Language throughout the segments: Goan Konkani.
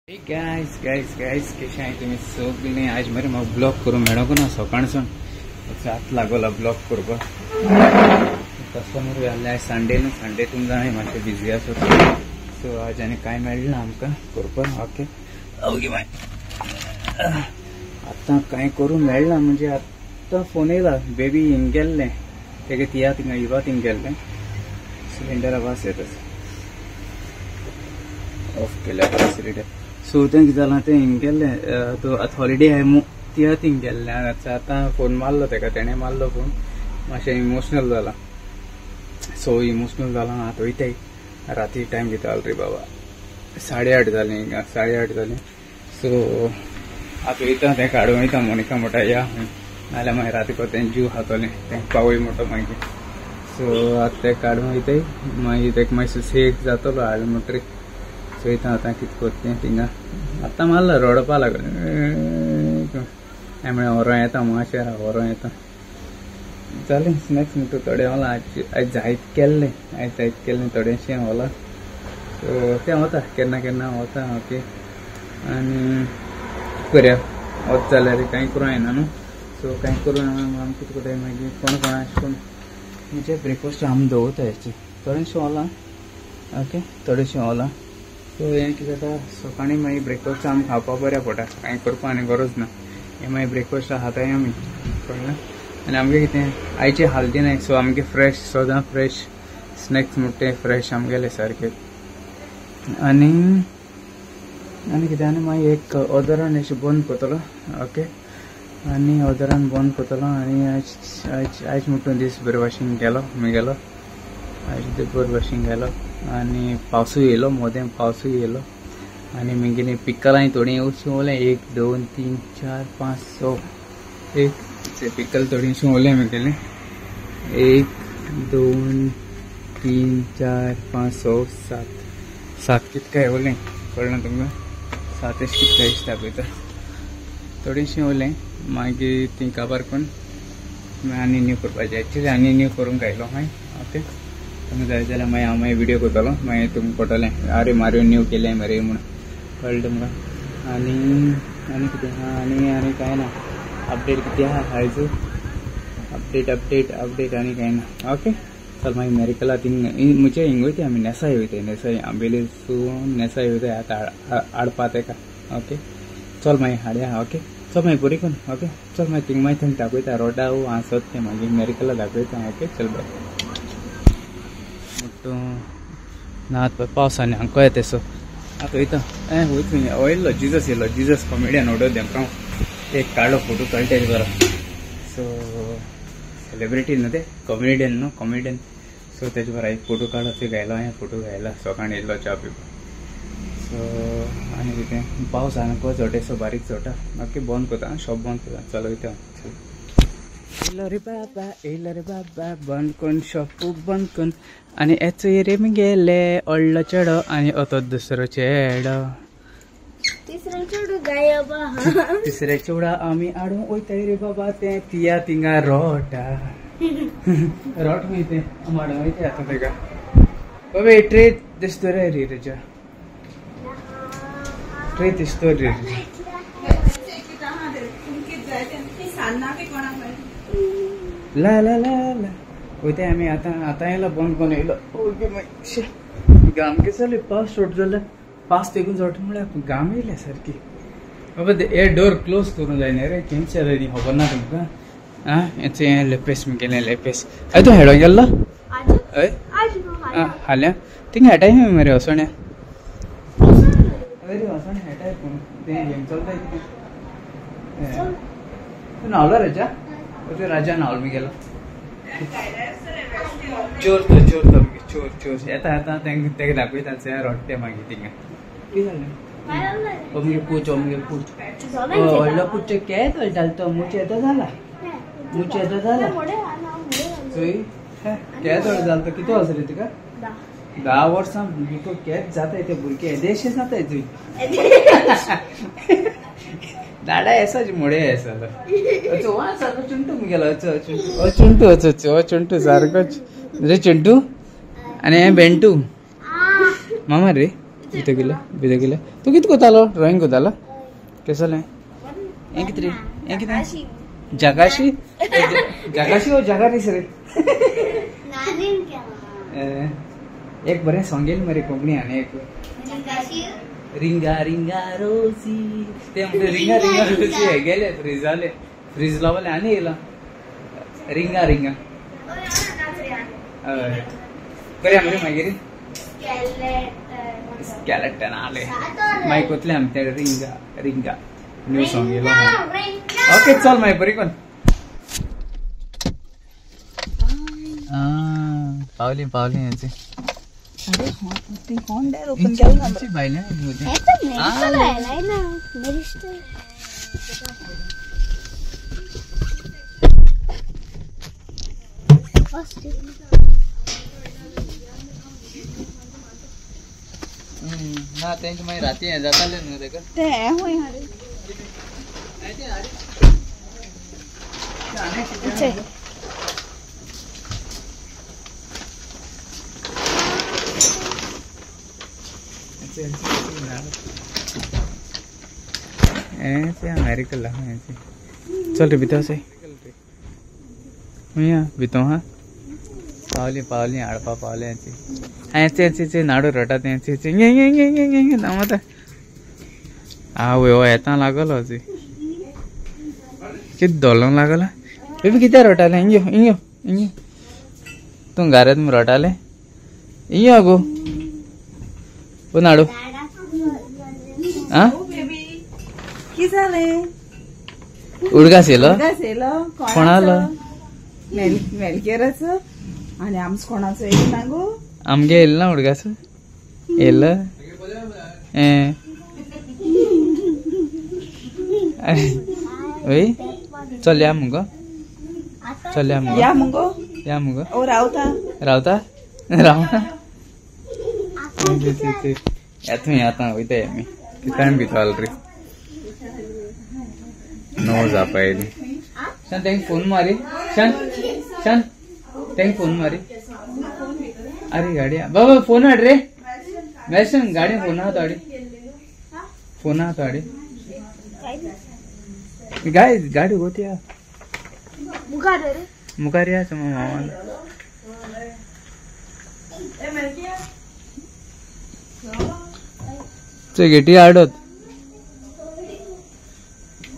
गायस गायस गायस कशें आहाय तुमी सगळीं? आज मरे म्हाका ब्लॉग करूंक मेळोंक ना. सकाळसून हात लागोला ब्लॉग करपाक. कस्टमर आहले. आयज संडे न्हू, संडे तुमकां जाणाय मातशें बिजी आसता. सो आज आनी कांय मेळना आमकां करपाक. ओके ओके बाय. आतां कांय करूंक मेळना म्हणजे आतां फोन येयला बेबी हिंग गेल्लें तेगे तिया थिंगा इवा थिंग गेल्लें. सिलिंडरा वास येता, ऑफ केल्या सिलिंडर. सो तें कितें जालां तें हिंग गेल्लें, तो आतां हॉलिडे आहाय मू तिया थिंग गेल्लें. आतां फोन मारलो तेका, तेणें मारलो फोन, मातशें इमोशनल जालां. सो इमोशनल जालां. आतां वयताय राती टायम कितें जालो रे बाबा, 8:30 जालीं हिंगा, 8:30 जालीं. सो आतां वयता तें हाडूं वयता. मोनिका म्हणटा या, नाल्यार मागीर राती को तें जीव खातोलें, तें पावय म्हणटा मागीर. सो आतां तें काडूं वयताय, मागीर तेका मातसो सुसेग जातलो हाडलें म्हणटरीर. चोयता आतां कितें करता तें थिंगा. आतां मारला रडपा लागलें. हांवें म्हळें व्हरों येता मातशें, व्हरों येता. जालें स्नॅक्स म्हणटा थोडें होला. आयज जायत केल्लें, आयज जायत केल्लें थोडेंशें होला. सो तें वता केन्ना केन्ना वता. ओके आनी करया वच जाल्यार कांय करूं जायना न्हू. सो कांय करूं आमी कितें करताय मागीर कोण कोणा अशें करून म्हणजे ब्रेकफास्ट आमी दवरता हेचें थोडेंशें होला. ओके थोडेंशें होला. सो हें कितें जाता सकाळीं मागीर ब्रेकफास्ट आमी खावपाक बऱ्या पडटा, कांय करपाक आनी गरज ना. हें मागीर ब्रेकफास्ट खाताय आमी, कळ्ळें. आनी आमगे कितें आयचे हालती नाय. सो आमगे फ्रेश सदां फ्रेश स्नॅक्स म्हणटा ते फ्रेश आमगेले सारके. आनी आनी कितें आनी मागीर एक ऑर्डरान अशें बंद करतलो. ओके आनी ऑर्डरान बंद करतलो. आनी आयज आयज आयज म्हणटा दीस बरे भाशेन गेलो मुगेलो, आयज बरे भाशेन गेलो. आनी पावसूय येयलो, मोदें पावसूय येयलो. आनी मुगेलीं पिकलांय थोडीं अशीं उरलें, 1 2 3 4 5 6 एक पिकल थोडींशीं उरलें मुगेलें, 1 2 3 4 5 6 7 7 कितकाय उरलें, कळ्ळें तुमकां? 7 अशें कितकाय दिसता पळयता, थोडींशीं उरलें. मागीर ती काबार करून आनी न्यू करपाचें. एक्चुली आनी न्यू करूंक आयलो हांवें. ओके तुमकां जाय जाल्यार मागीर हांव मागीर विडियो करतलो, मागीर तुमकां पडटलें आरे मारयो न्यू केलें मरे म्हूण, कळ्ळें तुमकां? आनी आनी कितें आहा? आनी आनी कांय ना अपडेट कितें आहा आयज? अपडेट अपडेट अपडेट आनी कांय ना. ओके चल मागीर मेरिकला थिंग म्हणजे हिंग वयताय आमी, नेसाय वयताय, नेसाय आंबेलीसून नेसाय वयताय आतां हाडपा तेका. ओके चल मागीर हाडया. ओके चल मागीर बरी करून. ओके चल मागीर थिंग मागीर थंय दाखयता रोडा आसत तें मागीर मेरिकला दाखयता. ओके चल बाय. ना पळय पावस आनी हांकां येता. सो आतां वयता वयता येयल्लो जिजस येयलो, जिजस कॉमेडियन ऑर्डर तेमकां एक काडलो फोटो कळटा तेजे बरो. सो सेलिब्रिटी न्हू ते, कॉमेडियन न्हू, कॉमेडियन. सो तेजे बरो एक फोटो काडलो, थंय घायलो हांवें फोटो घायला सकाळीं येयल्लो च्या पिवपाक. सो आनी कितें पावस सामको चोटे, सो बारीक चोटा. ओके बंद करता, शॉप बंद करता, चल वयता. चल येयलो रे बाबा, येयलो रे बाबा, बंद करून शॉप बंद करून. आनी येचो रे मुगेले व्हडलो चेडो आनी अतो दुसरो चेडो, तिसरे चेडा आमी हाडूंक वयताय रे बाबा. तें तिया थिंगा रोटा रोट खंय तें आमी हाडूंक वयताय आतां तेका. बाबा ट्रे दिसतो रे रे रजा, ट्रे दिसतो रे. ला ला ला ला वयताय आमी आतां. आतां येयलो बंद करून येयलो. ओके मागीर घाम कितें जालें, पावस सोड जाल्यार पावस तेकून सोड म्हळ्यार घाम येयल्या सारकी. बाबा हे डोर क्लोज करूंक जायना रे, केन्ना जालें न्ही खबर ना तुमकां. आं हें हें लेपेस मुगेलें लेपेस. हय तूं हेडोंक गेल्लो? हय हाल्या थिंगा हेटाय मरे वसोण्या. हय रे वसोण्या हेटाय, पूण तें गेम चलता कितें. तूं न्हावलो राजा? ते राजा न्हावलो मुगेलो. चोर तो, चोर तो चोर चोर येता येता तेका दाखयता रोडटे मागीर थिंगा. कितें जालें? ओ मुगे पूच, ओ मुगे पूच, व्हडलो पूच केद व्हडलो जालो तो, मुचे येदो जाला, मुचे येदो जाला. चोय केद व्हडलो जालो तो, कितें वर्सां रे तुका? 10 वर्सां भुरगो केद जाताय ते भुरगे येदेशे जाताय तुय. दाडा एसाच मोडे एसालो. अचो वा सारको चिंटू मुगेलो. अचो चिंटू, ओ चिंटू, अचो ओ चिंटू सारकोच रे चिंटू. आनी हें बेंटू मामा रे. भितर गेले भितर गेले. तूं कितें करतालो? ड्रॉइंग करतालो? केसो जालें? हें कितें रे? हें कितें? जगाशी जगाशी ओ जगारीस रे. एक बरें सॉंग येयलें मरे कोंकणी आनी एक रिंगा रिंगा रोजी. ते म्हणटा रिंगा रिंगा रोजी. हे गेले फ्रीज जाले फ्रीज लावले आनी येयला रिंगा रिंगा. हय बरें मरे. मागीर स्केलेटन आले मागीर कोतले आमी ते रिंगा रिंगा न्यू सॉंग येयलो. ओके चल मागीर बरी कोन. पावली पावली हेची. ना तेंचे मागीर राती हें जातालें न्हू तेका. अमेरिकला. चल रे भितर वचय. खंय भितर हा पावली पावली हाडपा पावले. हेंचे नाडू रटा तेंचे दामता. आवय हो येता लागलो कितें धोलोंक लागला बेबी. कित्याक रटालें? हिंग यो हिंग यो हिंग यो. तूं घरांत रटालें? हिंग यो गो ओ नाडू. आ उडगास येयलो कोणालो? मेलकेराचो. आनी आमचो कोणाचो येयलो ना गो? आमगे येयलो ना उडगास येयलो. वय चल या मुगो. चल या मुगो. या मुगो या मुगो. ओ रावता रावता रावता. येता येता वयताय आमी. टायम भितर रे 9 जावपा येयली. शान तेंका फोन मारी. शान शान तेंका फोन मारी. अरे गाडी बाबा फोन हाड रे. मेशन गाडी फोन आहा तो हाडी. फोन आहा तो हाडी. गाय गाडी गोती या मुखार या मामान. गेटी हाडत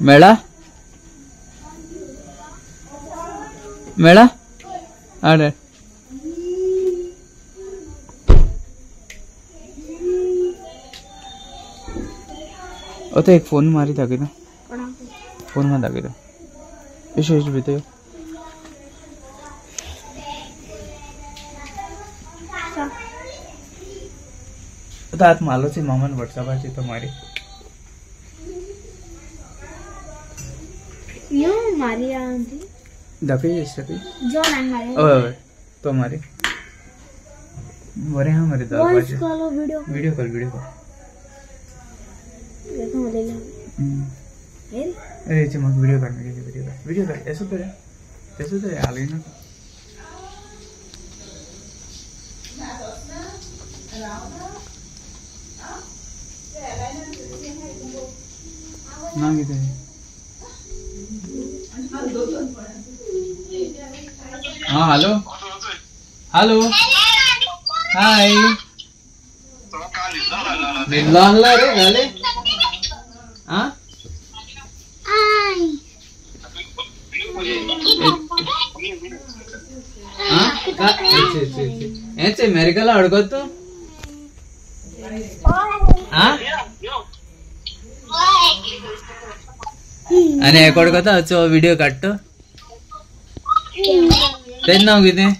मेळा मेळा हाड. तो एक फोन मारी दाखयता. फोन मार दाखयता. एश एश भितर आतां मालोच मामान वॉट्सॅपाचेर तो मारी. दाखय हय हय तो मारी. बरें आहा मरे. Video call video call. अरे म्हाका व्हिडिओ काड व्हिडिओ काड व्हिडिओ काड. येसो तर तेसो तर हालय नाका. ना कितें? हाँ हॅलो हॅलो हाय. न्हिदलो आहलो रे जालें? आं हेंच अमेरिकाला हडकत तूं? आनी हें कोण करता? व्हिडिओ काडटा तेजें नांव कितें?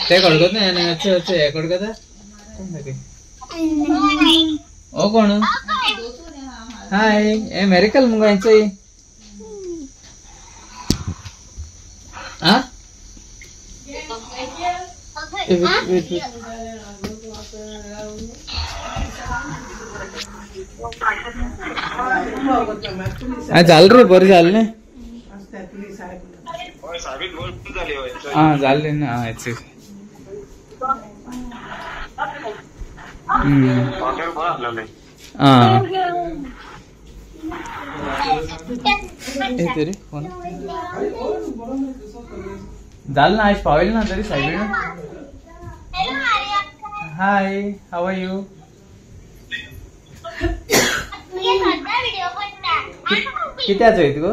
ते खडकत न्ही. आनी अच्छा अच्छा हें खडकता ओ कोण? हाय हे मेरिकल मुगो हेंचो. आ झालं रे बरं झालं न्ही. हा झाले ना. हॉटेल बरं आसलेलें. आं तरी फोन जालें ना आयज पावयलें ना तरी सायबीण. Hi, how are you? कित्याक चोयत गो?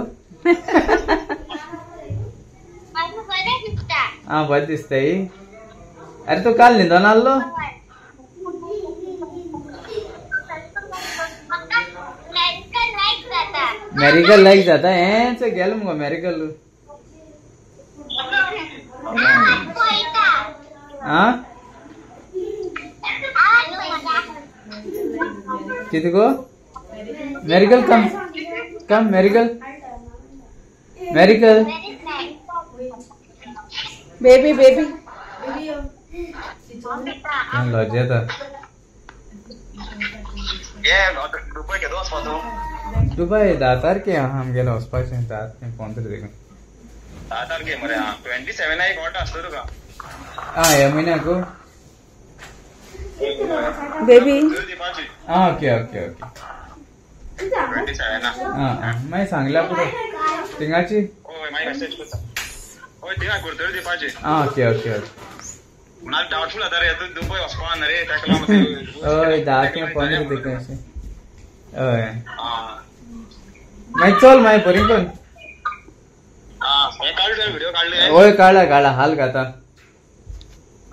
आं बरें दिसताय. अरे तूं काल न्हिदोन आहलो? मॅरिकल लायक जाता हेंच गेलो मुगो मॅरिकल. आं कितें गो? मॅरिकल कम कम miracle miracle baby baby लजेता. Dubai 10 तारखे आमगेलो वचपाचें 10 15 देखून 10 तारखे मरे. 27 एक ऑर्डर आसतो तुका. आं ह्या म्हयन्याक बेबी. आं ओके ओके ओके. आं आं मागीर सांगल्या पुरो थिंगाची. आं ओके ओके ओके. हय 10 ते 15 देखून अशें. हय मागीर चल मागीर बरी कोन. हय काडला काडला हाल घाता.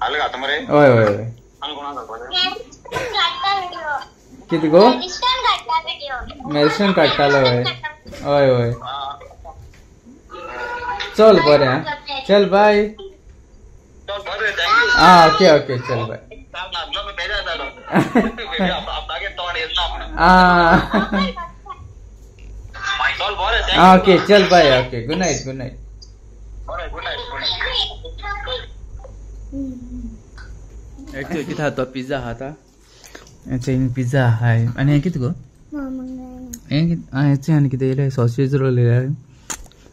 हय हय हय. कितें गो? मेरिस्टन काडटालो. हय हय हय. चल बरें आं चल बाय. आं ओके ओके चल बाय. आं ओके चल bye. Okay good night. Good night. कितें आहा तो पिझ्झा आहा. हेचे पिझ्झा आहा आनी हें कितें गो? हें हेचें आनी कितें येयलें सॉसेज रोल येयले.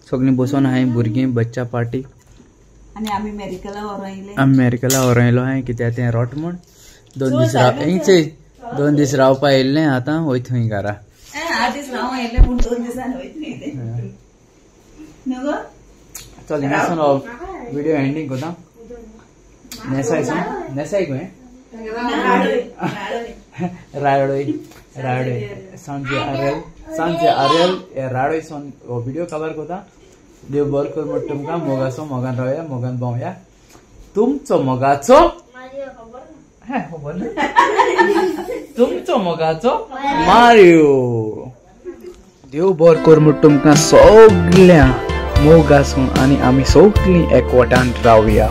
सगळीं बसोन आहाय भुरगीं बच्चा पार्टी. आनी आमी अमेरिकेला व्हरोन येयले. आमी अमेरिकेला व्हरोन येयलो हांवें कित्याक तें रोट म्हूण 2 दीस राव हेंचे 2 दीस रावपा येयल्लें. आतां वयता थंय घरा. 8 दीस रावूं येयलें पूण 2 दिसान वयता. चल हिंगासून हो व्हिडिओ एंडींग कोता. नेसाय नेसाय गो राडोय राडोय सांजे आरेल सांजे आरेल राडोय सोन हो व्हिडिओ कवर कोता. देव बरो कर म्हण तुमकां मोगाचो मोगान रावया मोगान भोंवया. तुमचो मोगाचो खबर ना तुमचो मोगाचो मारियो. देव बरो कर म्हण तुमकां सगळ्या मोग आसूं आनी आमी सगळीं एकवटान रावया.